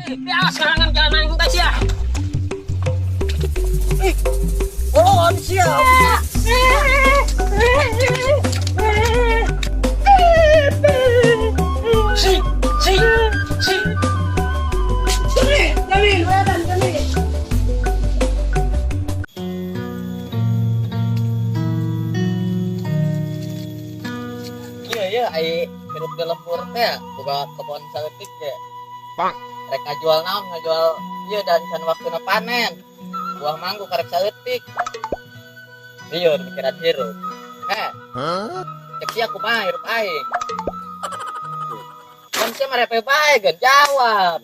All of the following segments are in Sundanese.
Ya, serangan jalan aing teh sia. Bolon sia. Si, si, si. Jami, wedan jami. Iya, ai hirup di lembur teh boga kebon saeutik ge. Rek ngajual naon, ngajual ieu dan can waktuna panen. Buah manggu karek saeutik. Lieur mikiran hirup. Eh. Cek sia kumaha hirup aing. Kan sia mah repe bae geun jawab.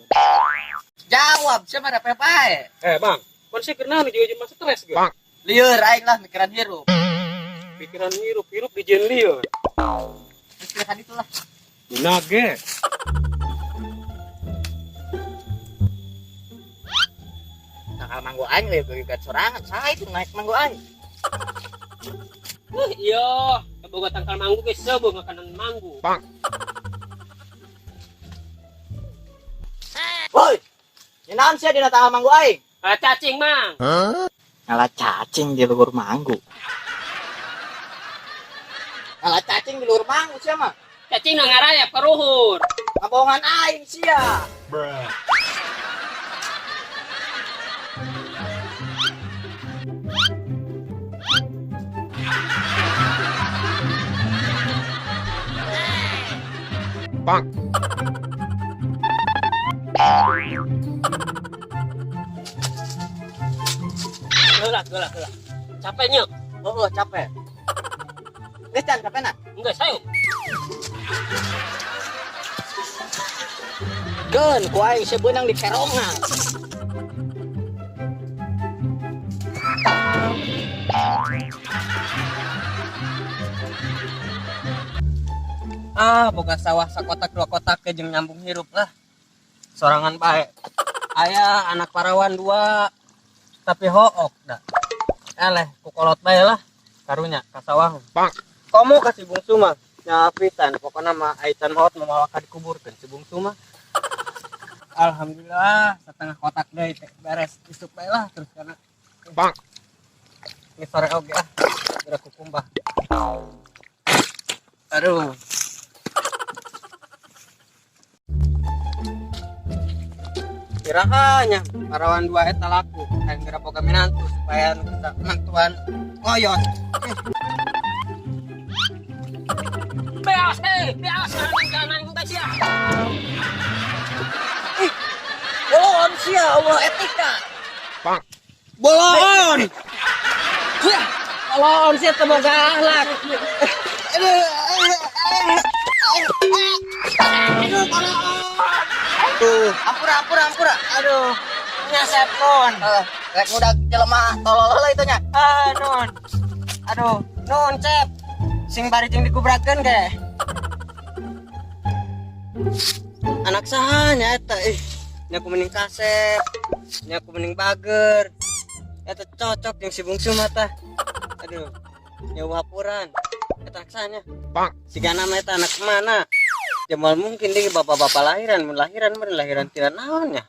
Jawab sia mah repe bae. Eh, Bang, mun sia keur naon jeung mah stres geus. Lieur aing lah mikiran hirup. Pikiran hirup, hirup dijieun lieur. Mikiran itulah. Nage. Tangkal manggo aing leuwih geugat sorangan, saha itu naik manggo aing. Iya, boga tangkal manggu geus seubeung makanan manggu. Woi. Nyenaon sia dina tangkal manggo aing? Ah, cacing, Mang. Ngala cacing di luhur manggu. Ngala cacing di luhur manggu sia mah. Cacing na ngarayap ka luhur. Ngabohongan aing sia. Geulak, geulak, geulak. Capek nya? Oh, capek. Geus can capek na? Enggak, sayo. Keun, ku aing sebeunang di kerongan. Ah, boga sawah sakotak dua kotak ke jeung nyambung hirup lah. Sorangan bae. Aya anak parawan dua tapi hook dah. Eleh, ku kolot bae lah. Karunya ka sawah. Komo ka si bungsu mah nyapitan pokona mah aican maot mah ka dikuburkeun si bungsu mah. Alhamdulillah setengah kotak deui teh beres isuk bae lah terus kana. Ini sore oge ah. Geura kukumbah. Aduh. Kirahanya parawan dua eta laku hayang geura boga minantu supaya nu bisa mantuan ngoyot. Beas, beas, serangan jalan aing teh sia. Ih, bolon sia Allah etika. Bolon. Sia, bolon sia teu boga akhlak. Aduh, aduh, bolon. Aduh, ampura, ampura, ampura. Aduh, nyasep non. Rek muda jelema tolol heula itu nya. Ah, non. Aduh, non cep. Sing bari jeung dikubrakeun ge. Anak saha nya eta ih. Nya ku mending kasep. Nya ku mending bager. Eta cocok jeung si bungsu mah tah. Aduh, nya hapuran. Eta anak saha nya? Sigana mah eta anak mana? Jamal mungkin deui bapak-bapak lahiran, mun lahiran mah lahiran tina naon nya.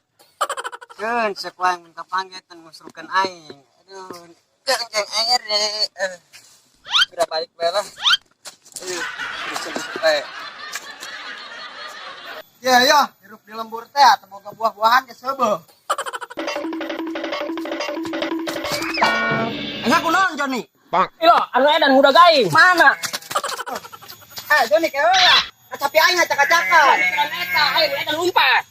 Keun sek wae mun kapanggih teh ngusrukeun aing. Aduh, jeung jeung air deui. Geura balik bae lah. Aduh, bisa-bisa bae. Ya, ya, hirup di lembur teh teu boga buah-buahan ge seubeuh. Enggak kunaon Joni? Ilo, anu edan ngudag aing. Mana? Joni kewe ya. Kacapi aing ngacak-acakan. Pikiran eta, aing edan lumpat.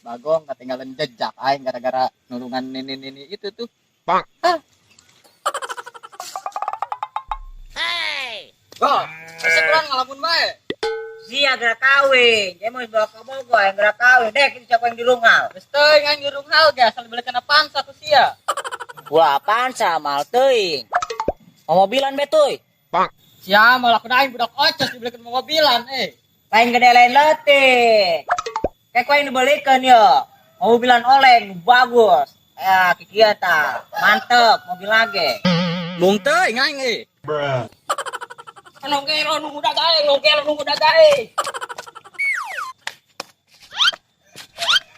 Bagong ketinggalan jejak aing gara-gara nulungan nini-nini itu tuh. Hah. Hey. Go, asa kurang ngalamun bae. Sia geura kawin, dia mau bawa ke Bogor, yang geura kawin, dek itu siapa yang dirungal. Geus teuing aing dirungal ge asal dibelikeun pansa ku sia. Wah, pansa mal teuing. Mau mobilan be tuy. Sia malah kudu aing budak ocos dibelikeun mobilan eh. Lain gede lain leutik. Kayak ku aing dibelikeun ye. Mobilan oleng bagus. Ya, kikieu tah. Mantep mobil lagi. Mung teuing aing eh. Anu gelo nu ngudag aing, nu gelo nu ngudag aing.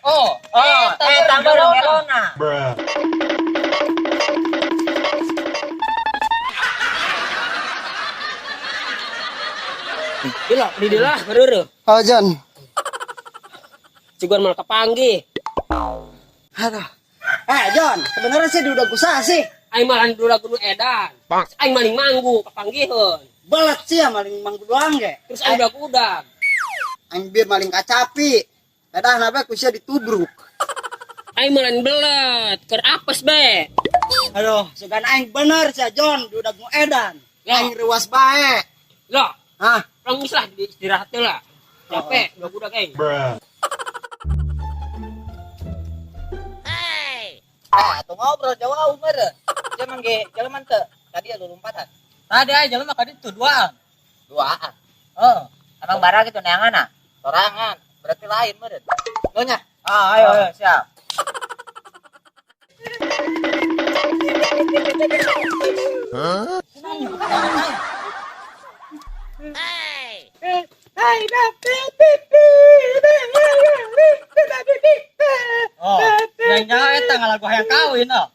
Oh, Oh, eta meureun ngelona. Gila, di dilah reureuh. Oh, John. Sugan mal kapanggih. Aduh. Eh, John, sebenarnya sih udah usaha sih. Aing malah duda kudu edan. Aing maling manggu kapanggiheun. Belet sih ya maling manggu doang ge. Terus aing udah udah. Aing bir maling kacapi. Edah nabe kusia ditubruk. Aing malah belet, keur apes be. Aduh, sugan aing bener sih John, udah gu edan. Ya. Aing ruas bae. Lah, Hah? urang geus lah di istirahat teh lah. Capek, udah budak aing. Ah, atuh ngobrol jauh meureun. Dia mangge jelema teu. Tadi anu lompatan. Tadi aya jelema ka ditu duaan. Duaan. Heeh. Emang barang gitu neangan ah? Sorangan, berarti lain meureun. Lo nya. Ah, ayo, ayo, siap. Oh, yang nyawa eta ngalagu hayang kawin oh.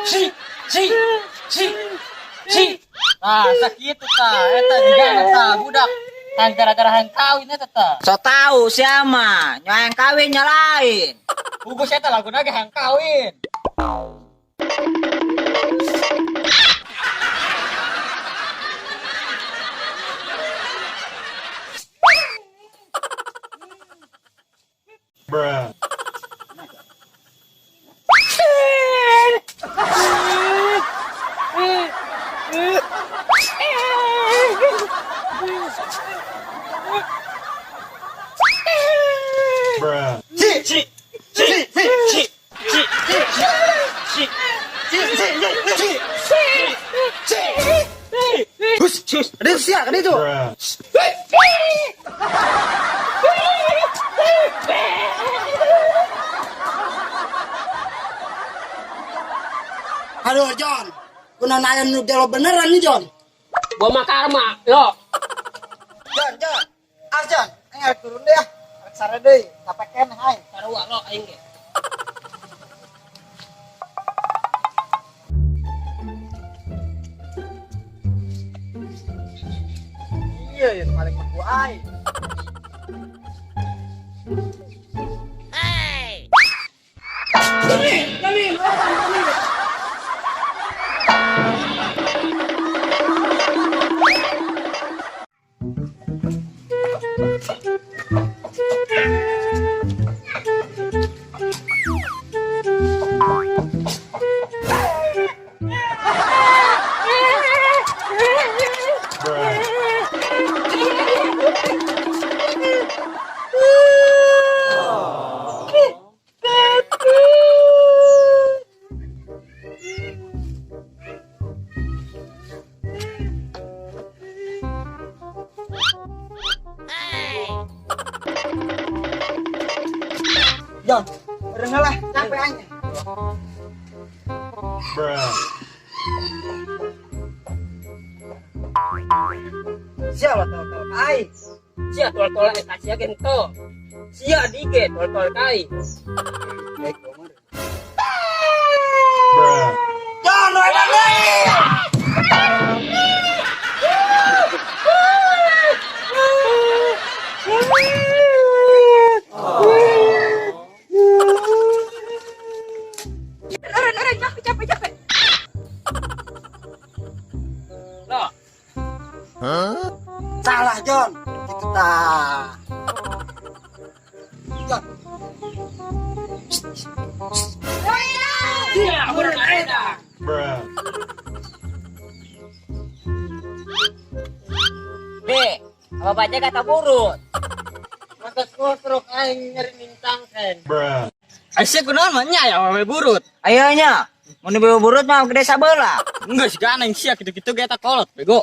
Si, si, si, si. Nah, sakitu tah, eta juga eta budak. Tan gara-gara hayang kawin eta tah. So tahu siapa? Nyawa yang kawin nyalain. Hugus eta laguna ge hayang kawin. Si, si, si, si, si, Si, si, si, si, si, si, si, si. Hus, hus, ada sia kan itu. Aduh, John. Guna nanya nu gelo beneran nih, John. Gua mah karma, lo. John, John. Ah, John. Aing arek turun deh ah. Arek sare deui. Capek keneh aing. Sarua lo aing ge. Iya, ya maling mah gua aing. John, udah lah, capek aing. Siapa tol-tol aing? Sia tol-tol eta sia gento. Sia dige tol-tol kai. Baik, gua mah. John, udah deui. Orang-orang capek capek capek. Lo, Salah, John. Gitu tah. John. sia urang areda. B, apa baca kata burut? Mata kosrok aing nyeri nintangkeun. Aisyah kunaon mah nya ya awewe burut. Ayo nya, mun dibawa burut mah gede sabelah. Enggak sih kan aing sia kitu-kitu ge eta kolot bego.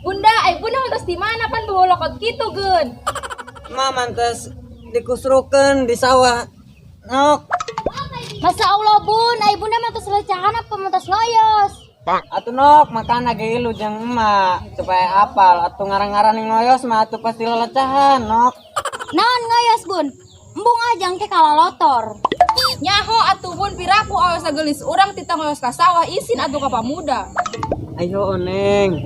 Bunda, ay bunda mantas di mana pan bawa lokot gitu geun. Ma mantas dikusrukeun di sawah. Nok. Masa Allah bun, ay bunda mantas lecahan apa mantas loyos? Atuh nok makana ge ilu jeung emak supaya apal atuh ngarang-ngaran ngoyos mah atuh pasti lelecahan nok. Naon ngoyos bun? Embung ajang ke kalalotor. Nyaho atuh bun piraku awewe sagelis urang titah ngoyos ka sawah isin atuh ka pamuda. Ayo Neng,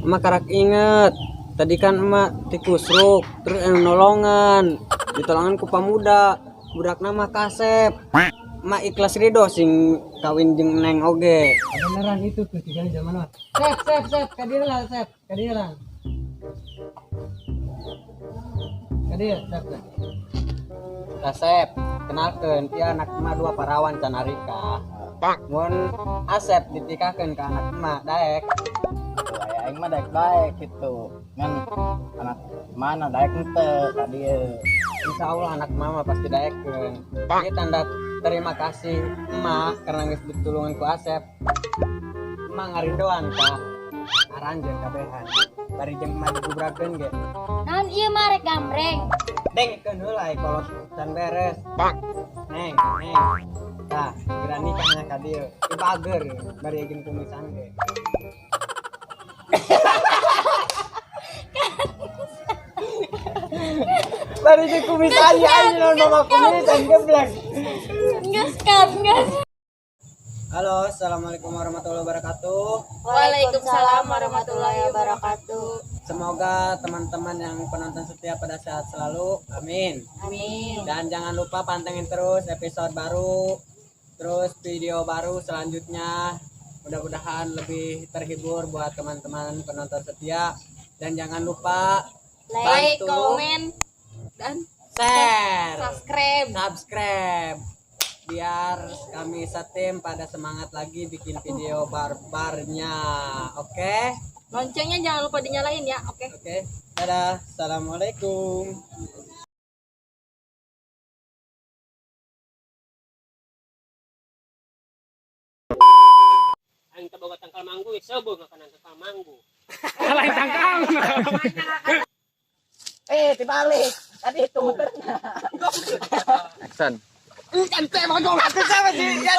emak karak inget. Tadi kan emak tikusruk, terus anu nolongan, ditolongan ku pamuda, budak nama kasep. Emak ikhlas ridho sing kawin jeung Neng oge. Beneran itu tuh tiga zaman mah. Sep, sep, sep, kadieu lah, sep, kadieu lah. Kadieu, sep, sep. Kasep, kenalkeun ieu anak emak dua parawan can arika. Mun Asep ditikahkeun ka anak emak daek. Tuh, aya aing mah daek bae gitu. Ngan anak mana daek henteu ka dieu. Insya Allah anak mama pasti daekeun. Ini tanda terima kasih emak karena geus ditulungan ku Asep. Emak ngarindoan ka aranjeun kabehan. Bari jeung emak digubrakeun ge. Naon ieu mah rek gambreng. Dengkeun heula kolot can beres. Neng, neng. Tah, geura nikahna ka dieu. Ieu bager bari jeung kumisan ge. Bari jeung kumisan ya anjing naon mama kumisan geblek. Geus kat, geus. Halo, assalamualaikum warahmatullahi wabarakatuh. Waalaikumsalam warahmatullahi wabarakatuh. Semoga teman-teman yang penonton setia pada sehat selalu. Amin. Amin. Dan jangan lupa pantengin terus episode baru, terus video baru selanjutnya. Mudah-mudahan lebih terhibur buat teman-teman penonton setia. Dan jangan lupa Like, bantu komen, dan share, subscribe. Subscribe. Biar kami setim pada semangat lagi bikin video barbarnya. Oke? Loncengnya jangan lupa dinyalain ya, oke? Oke. Dadah. Assalamualaikum. Aing teh boga tangkal manggu, seubeuh makanan tangkal manggu. Eh, dibalik. Tadi itu muternya. Action. Ih, kan teh mah gua sama sih. Ya,